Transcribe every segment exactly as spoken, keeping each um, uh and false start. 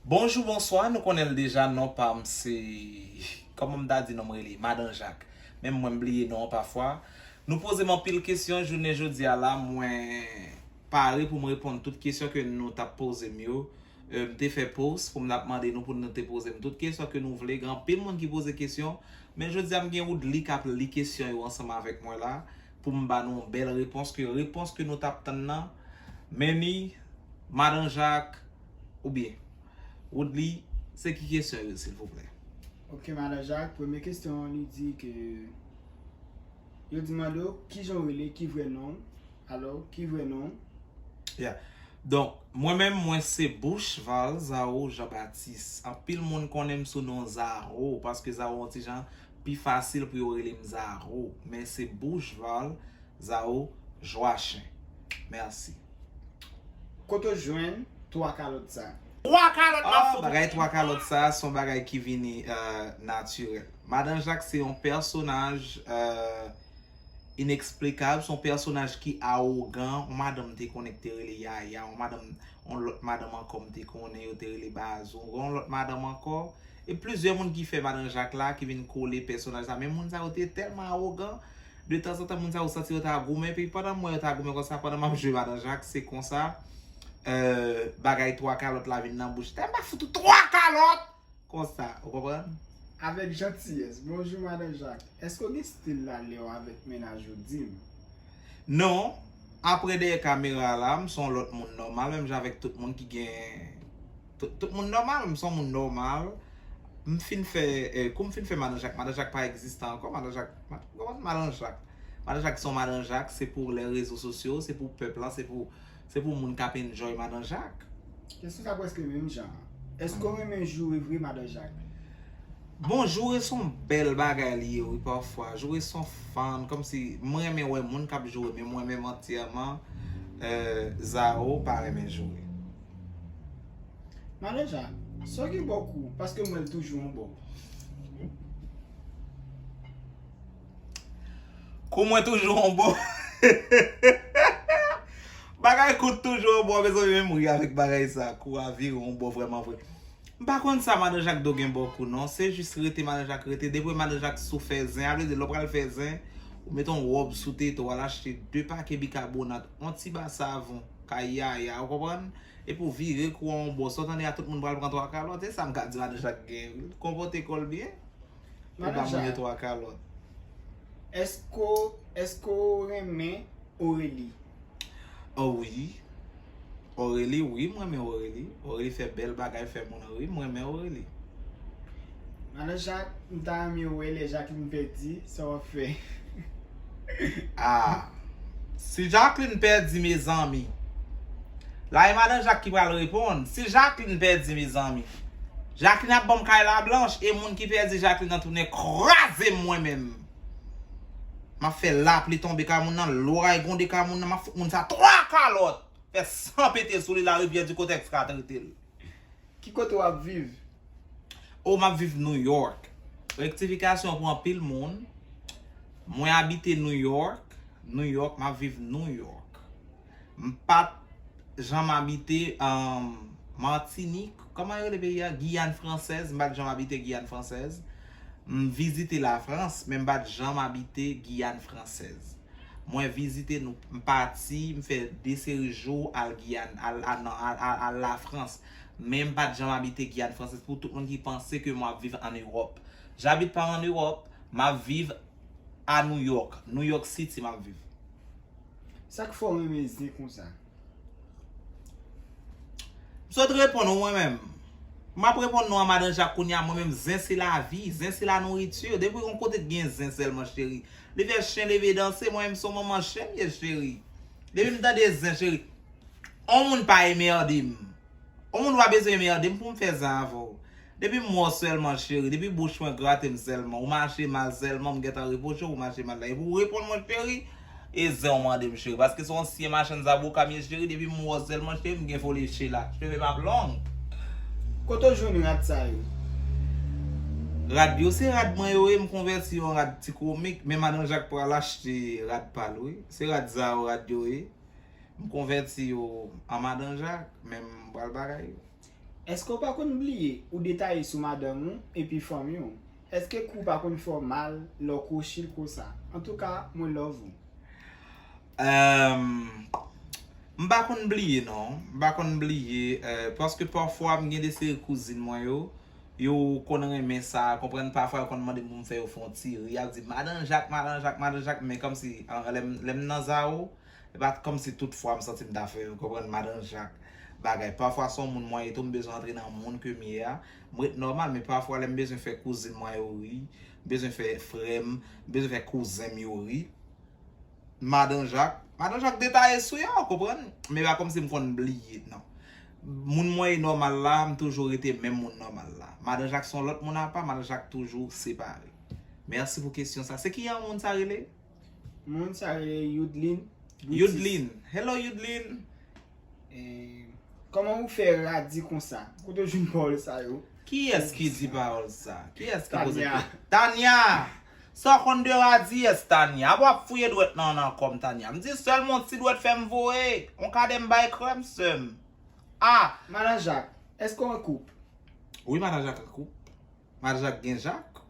Bonjou, bonswa, nou konnen l deja, non pa m se, kòman m ta di non m rele, Madan Jak. Menm mwen m bliye non an pafwa. Nou poze m anpil kesyon, jounen jodi a la, mwen pare pou m reponn tout kesyon ke nou t ap poze m yo. Euh, m te fè post pou m t ap mande nou pou nou te poze m tout kesyon ke nou vle. Gen anpil moun ki poze kesyon, men jodi a m gen Woodly k ap li kesyon yo ansanm avèk mwen la, pou m ba nou yon bèl repons, ke repons ke nou t ap tann nan, men ni Madan Jak, oubyen Woodly, se ki kesyon yo, silvouplè? Ok, Madan Jak, premye kesyon an, li di ke yo di mande w kijan w rele, ki vrè non w, alò, ki vrè non w? Yeah. Donk, mwen menm, mwen se Bouchval Zao Jean Baptiste. Anpil moun konnen m sou non Zao, paske Zao yon ti jan pi fasil pou yo rele m Zao. Men se Bouchval Zao Joachin. Mèsi. Kote w jwenn twa kalòt sa? Twa kalòt m ap fout. Bagay twa kalòt sa, se yon bagay ki vini euh, natirèl. Madan Jak se yon pèsonaj euh, ineksplikab, se yon pèsonaj ki awogan, yon madanm te konnen ki te rele Yaya, yon madanm, yon lòt madanm ankò m te konnen yo te rele Bazou, yon lòt madanm ankò, e plizyè moun ki fè Madan Jak la, ki vin kole pèsonaj la, men moun sa yo te tèlman awogan, de tanzantan moun sa yo santi yo ta goumen, epi pandan m wè yo ta goumen konsa, pandan m ap jwe Madan Jak, se konsa euh, bagay twa kalòt la vin nan bouch. Tèlman fout ou twa kalòt! Konsa, ou konprann? Avèk jantiyès, bonjou Madan Jak. Èske w gen stil la lè w avèk mennaj ou? Di m. Non, apre dèyè kamera la, m se yon lòt moun nòmal, menm jan avèk tout moun ki gen. Tout, tout moun nòmal, m se yon moun nòmal. M fin fè, eh, kou m fin fè Madan Jak, Madan Jak pa egziste ankò, Madan Jak, Madan Jak, Madan Jak se yon Madan Jak, se pou lè rezo sosyo, se pou pèp la, se pou, se pou moun k ap enjoy Madan Jak. Kesyon sa prèske menm jan an. Èske w renmen joure vre, Madan Jak? Bon, joure se yon bèl bagay li ye wi pafwa. Joure se yon fun, kòmsi mwen renmen wè moun k ap joure, men mwen menm antyèman, euh, Zao pa renmen joure. Madan Jak, sa w gen bò kou, paske m wè l toujou yon bò. Kou mwen toujou yon bò. Bagay kou toujou yon bò, mezanmi, menm ri avèk bagay sa. Kou a vire yon bò vrèman vre. M pa konn sa Madan Jak do gen bò kou non. Se jis rete Madan Jak rete. Depi Madan Jak sou fè zen, a vle di lè w pral fè zen, ou mete yon wòb sou tete w, al achte de pake bikabonat, yon ti ba savon, kay Yaya, ou konprann? Epi w vire kou an yon bò, sa w tande a tout moun pral pran twa kalòt, e sa m ka di Madan Jak gen, wi. Konpòte kò l byen. Ou ba moun yo twa kalòt. Èske w, èske w renmen Aurélie? Oh wi. Aurélie, wi, m renmen Aurélie. Aurélie fè bèl bagay, fè moun ri, m renmen Aurélie. Madan Jak, m ta renmen wè lè Jacqueline pèdi, sa w ap fè? Ah, si Jacqueline pèdi, mezanmi, la e Madan Jak ki pral reponn. Si Jacqueline pèdi, mezanmi, Jacqueline ap ban m kay la blanch, e moun ki pèdi Jacqueline nan tounen kraze m mwen menm. M ap fè lapli tonbe kay moun nan, lwa ay gwonde kay moun nan, m ap fout moun sa twa kalòt. Fè san pete sou li, larivyè di kotèks ka trete l. Ki kote w ap viv? Oh, m ap viv New York. Rektifikasyon pou anpil moun. Mwen abite New York. New York, m ap viv New York. M pa t janm abite um, Matinik. Kòman yo rele peyi a? Giyàn Fransèz. M pa t janm abite Giyàn Fransèz. M vizite Lafrans, men m pa t janm abite Giyàn Fransèz. Mwen vizite nou, m pati, m fè de seri jou al Giyàn, al, al, nan, al, al, al Lafrans. Men m pa t janm abite Giyàn Fransèz pou tout moun ki panse ke mwen ap viv ann Ewòp. J'habite pas en Europe, m ap viv a New York. New York City m ap viv. Sa k fè w renmen zen konsa? M sot reponn ou mwen menm. M ap reponn nou an Madan Jak kounye a, mwen menm zen se lavi, zen se la nourriture. Depi yon kote k gen zen sèlman cheri. Leve chen, leve danse, mwen menm se yon manman chen m ye cheri. Depi m tande zen cheri. On moun pa emerde m. On moun pa bezwen emerde m pou m fè zen avè w. Depi m wè w sèlman cheri, depi bouch mwen grate m sèlman, ou mache mal sèlman, m gentan repwoche w pou mache mal la. Epi w reponn mwen cheri, e zen w mande m cheri. Paske se yon ansyen machann zaboka m ye cheri, depi m wè w sèlman cheri, m gen foli chela. Cheve m ap long. Kote w jwenn rad sa yo? Rad yo se rad mwen yo ye, m konvèti yo an rad ti komik, men Madan Jak pral achte rad pa l wi. Se rad Zao rad yo ye. M konvèti yo an Madan Jak, men m pral bagay yo. Èske w pa konn bliye ou detaye sou madanm ou epi fanmi w? Èske kou pa konn fè w mal lè w kwochi l konsa? Antouka, mwen love ou. Ehm, m pa konn bliye non. M pa konn bliye, eh, paske pafwa m gen de seri kouzin mwen yo, yo konn renmen sa, konprann, pafwa yo konn mande m pou m fè yo fè yon ti ri, y ap di, "Madan Jak, Madan Jak, Madan Jak," men kòmsi, ah, lè m, lè m nan Zao, e pa kòmsi tout fwa m santi m ta fè yo, konprann, Madan Jak, bagay. Pafwa se yon moun mwen ye tou, m bezwen antre nan moun ke m ye a, m ret nòmal, men pafwa lè m bezwen fè kouzin mwen yo ri, m bezwen fè frè m, m bezwen fè kouzen m yo ri, Madan Jak, Madan Jak detaye sou yo, konprann? Men pa kòmsi m konn bliye, non. Moun mwen ye nòmal la, m toujou rete menm moun nòmal la. Madan Jak se yon lòt moun apa, Madan Jak toujou separe. Mèsi pou kesyon sa. Se ki jan moun sa rele? Moun sa rele Yudlin Brutus. Yudlin. Hello, Yudlin. Eh, kòman ou fè radi konsa? Kote w jwenn pawòl sa yo? Kiyès ki di pawòl sa? Kiyès ki poze Tanya. Tanya! Sa w konn de radi yès, Tanya? Ap w ap fouye dwèt nan nan kò m, Tanya. M di sèlman yon ti dwèt fè m voye. On kadè m bay krèm, sè m. Ah! Madan Jak, èske w an koup? Wi, Madan Jak an koup. Madan Jak gen Jak.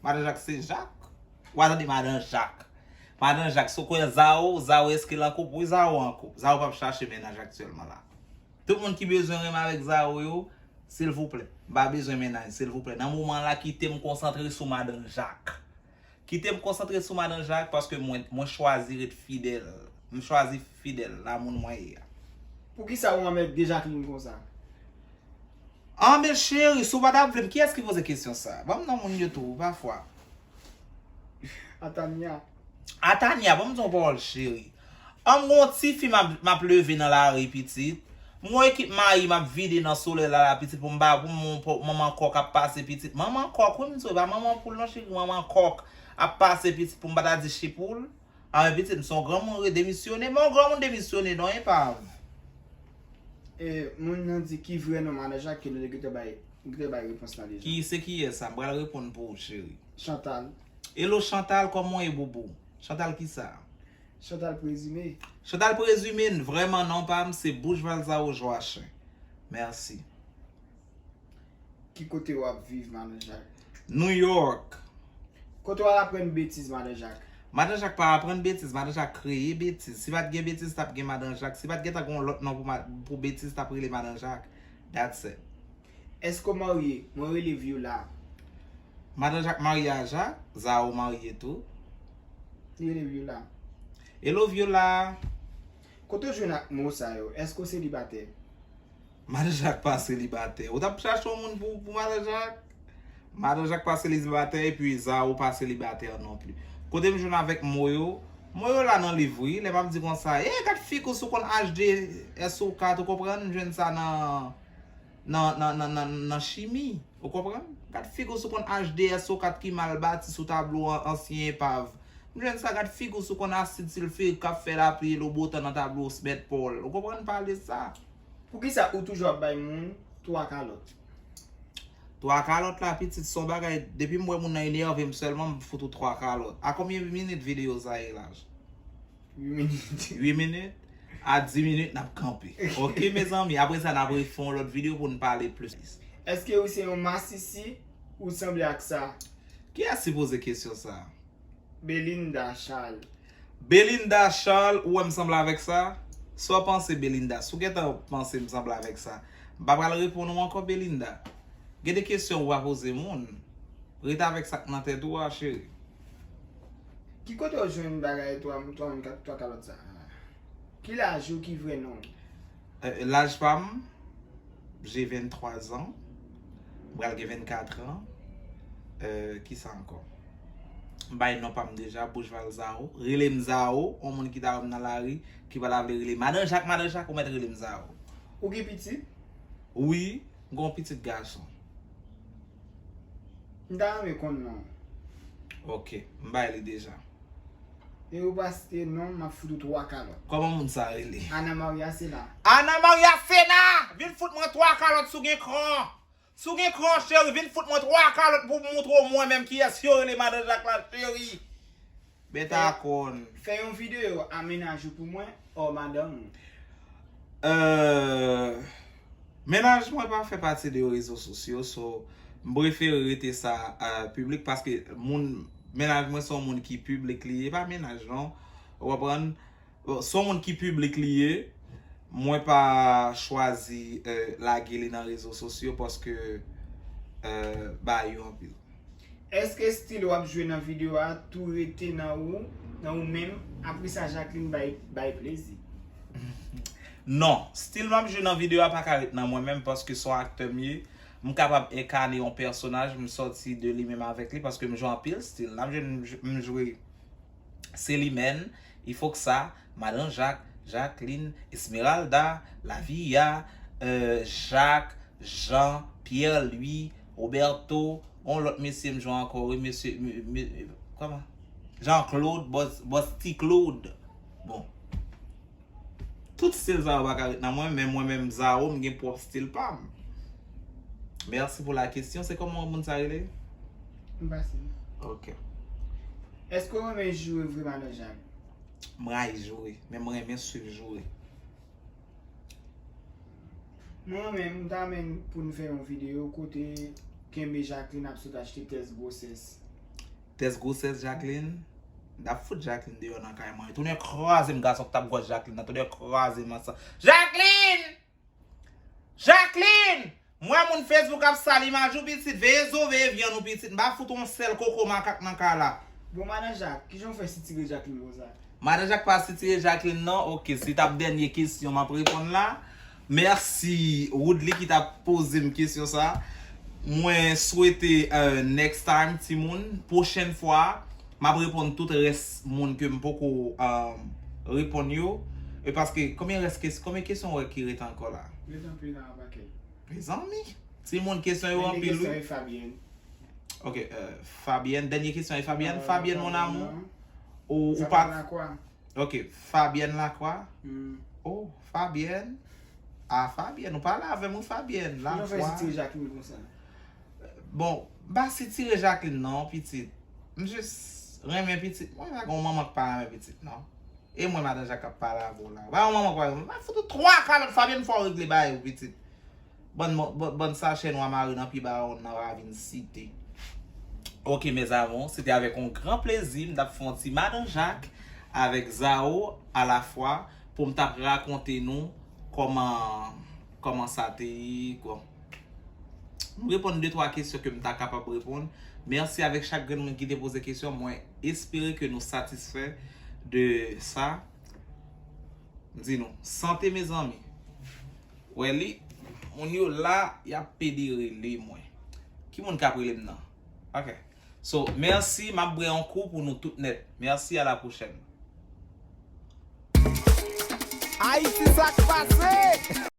Madan Jak se Jak. W a tande Madan Jak. Madan Jak, si w kwè Zao, Zao èske l an koup? Wi, Zao an koup. Zao p ap chache mennaj aktyèlman la. Tout moun ki bezwen renmen avèk Zao yo, silvouplè. M pa bezwen mennaj, silvouplè. Nan moman la, kite m konsantre sou Madan Jak. Kite m konsantre sou Madan Jak paske mwen, mwen chwazi ret fidèl. M chwazi fidèl nan moun mwen ye a. Poukisa ou anmède Jacqueline konsa? Anben cheri, si w pa ta vle m, kiyès ki poze kesyon sa? Ban m non moun yo tou, pafwa. A Tanya. A Tanya, ban m di yon pawòl cheri. An m gon ti fi m ap, m ap leve nan lari pitit. M gon ekip mayi m ap vide nan solèy la, la pitit pou m ba pou m, pou manman kòk ap pase pitit. Manman kòk, wi m di w, e pa manman poul non cheri, manman kòk ap pase pitit pou m pa ta di chipoul. Anben pitit, m se yon granmoun re demisyone, m yon granmoun demisyone non, epav. E, moun nan di ki vrè non Madan Jak ke nou te gentan bay, gentan bay repons la deja. Ki se kiyès sa? M pral reponn pou ou, cheri. Chantal. Hello Chantal, kòman w ye boubou? Chantal kisa? Chantal Prezime. Chantal Prezime, vrèman non pa m se Bouch Valzao Joachin. Mèsi. Ki kote w ap viv, Madan Jak? New York. Kote w al aprann betiz, Madan Jak? Madan Jak pa aprann betiz, Madan Jak kreye betiz. Si pa t gen betiz, t ap gen Madan Jak. Si pa t gentan gen yon lòt non pou, ma- pou betiz, t ap rele Madan Jak. That's it. Èske w marye? Mwen rele Vyola. Madan Jak marye a Jak, Zao marye tou. Li rele Vyola. Hello Vyola. Kote w jwenn ak mo sa yo? Èske w selibatè? Madan Jak pa selibatè. Ou t ap chache yon moun pou, pou Madan Jak? Madan Jak pa selibatè epi Zao pa selibatè non pli. Kote m jwenn avèk mo yo? Mo yo la nan liv wi. Lè m ap di konsa, e gad figi w si w konn H D S O kat, ou konprann? M jwenn sa nan, nan, nan, nan, nan, nan chimi. Ou konprann? Gad figi w si w konn H D S O kat ki mal bati sou tablo an, ansyen epav. M jwenn sa, gad figi w si w konn asid silfirik k ap fè lapli e lo botan nan tablo Smèt Pòl. Ou konprann pale sa? Poukisa ou toujou ap bay moun twa kalòt? Twa kalòt la pitit se yon bagay, depi m wè moun nan enève m sèlman m fout ou twa kalòt. A konbyen minit videyo sa ye la? Uit minit. Uit minit? A dis minit n ap kanpe. Ok mezanmi, apre sa n ap refè yon lòt videyo pou n pale plis. Èske ou se yon masisi ou sanble ak sa? Kiyès ki poze kesyon sa? Belinda Charles. Belinda Charles, ou wè m sanble avèk sa? Sa w panse Belinda? Si w gentan panse m sanble avèk sa, m pa pral reponn ou ankò Belinda. Gen de kesyon ou pa poze moun. Ret avèk sa k nan tèt ou a, cheri. Ki kote w jwenn bagay twa twa moun twa kalòt sa? Ki laj ou, ki vrè non w? Eh, laj pa m, j'ai vingt-trois ans. M pral gen vennkat an. Eh, kisa ankò? M bay non pa m deja, Bouch Valzao. Rele m Zao, yon moun ki ta wè m nan lari, ki pa ta vle rele Madan Jak, Madan Jak, ou mèt rele m Zao. Ou gen pitit? Wi, m gen yon pitit gason. M ta renmen konn non. Ok, m bay li deja. E ou pa site non, m ap fout ou twa kalòt. Kòman moun sa rele? Ana Maria Sena. Ana Maria Sena! Vin fout mwen twa kalòt si w gen kran! Si w gen kran, cheri, vin fout mwen twa kalòt pou m moutre w mwen menm kiyès yo rele Madan Jak la, cheri. Bèt a kòn. Fè yon videyo a mennaj ou pou mwen, o madanm ou. Euh, Mennaj mwen pa fè pati de rezo sosyo, so m prefere rete sa uh, piblik paske moun, mennaj mwen se yon moun ki piblik li ye, pa mennaj non, ou konprann? Se yon moun ki piblik li ye, mwen pa chwazi uh, lage li nan rezo sosyo paske uh, ba yo anpil. Èske stil w ap jwe nan videyo a tou rete nan ou, nan ou menm, apre sa Jacqueline bay, bay plezi? Non, stil m ap jwe nan videyo a pa ka ret nan mwen menm paske se yon aktè m ye. M kapab enkane yon pèsonaj, m sòti de li menm avèk li paske m jwe anpil stil. N ap jwe, m jwe Selimèn, Ifoksa, Madan Jak, Jacqueline, Esmeralda, Lavia, euh, Jak, Jan, Pierre Louis, Roberto, yon lòt mesye m jwe ankò wi, mesye, kòman? Jean Claude, Bòs Ti Claude. Bon. Tout stil sa yo pa ka ret nan mwen, men mwen menm Zao, m gen pwòp stil pa m. Mèsi pou la kesyon. Se kòman moun sa rele? M pa stil. Ok. Èske w renmen joure vre Madan Jak? M rayi joure, men m renmen swiv joure. Mwen menm, m ta renmen pou n fè yon videyo kote kenbe Jacqueline ap sot achte tès gwosès. Tès gwosès Jacqueline? M t ap fout Jacqueline deyò nan kay mwen. Tonnè kraze m gason k t ap gwòs Jacqueline nan, tonnè kraze m ansanm. Jacqueline! Jacqueline! M wè moun Facebook ap sal imaj ou pitit, veye zo, veye vyann ou pitit, m pa fout yon sèl koko makak nan kay la. Bon, Madan Jak, kijan w fè sitire Jacqueline konsa? Madan Jak pa sitire Jacqueline non, ok, se t ap dènye kesyon m ap reponn la. Mèsi Woodly ki t ap poze m kesyon sa. Mwen swete uh, next time timoun, pwochèn fwa, m ap reponn tout rès moun ke m poko uh, reponn yo. E paske, konbyen rès kesyon, konbyen kesyon w wè ki rete ankò la? Rete anpil la, pakèt. Mezanmi, timoun kesyon yo anpil wi. Fabienne. Ok, uh, Fabienne, dènye kesyon e Fabienne. Uh, Fabienne, mon amour. Ou, ou pa. Lakwa. Ok, Fabienne Lacroix. Mm. Oh, Fabienne. Ah, Fabienne, ou pale avè m wi Fabienne Lacroix. Kijan w fè sitire Jacqueline konsa? Bon, m pa sitire Jacqueline non, pitit. M jis renmen pitit. Mwen pa gen yon manman k pa renmen pitit non. E mwen Madan Jak ap pale avè w la. Pa yon manman k pa renmen. M ap fout ou twa kalòt Fabienne fò w regle bagay ou pitit. Bann, bann, bann sachè nwa mare nan pye bawon nan pa vin site. Ok mes amours, se te avèk yon gran plezi m t ap fè yon ti Madan Jak avèk Zao alafwa pou m t ap rakonte nou kòman, kòman sa te ye, bon. M reponn de twa kesyon ke m ta kapab reponn. Mèsi avèk chak grenn moun ki te poze kesyon. Mwen espere ke nou satisfè de sa. M di nou, sante mezanmi. Wè li, moun yo la, y ap pede rele mwen. Ki moun k ap rele m nan? Ok. So, mèsi, m ap bwè yon kou pou nou tout nèt. Mèsi, a la pwochèn. Ayiti sa k pase?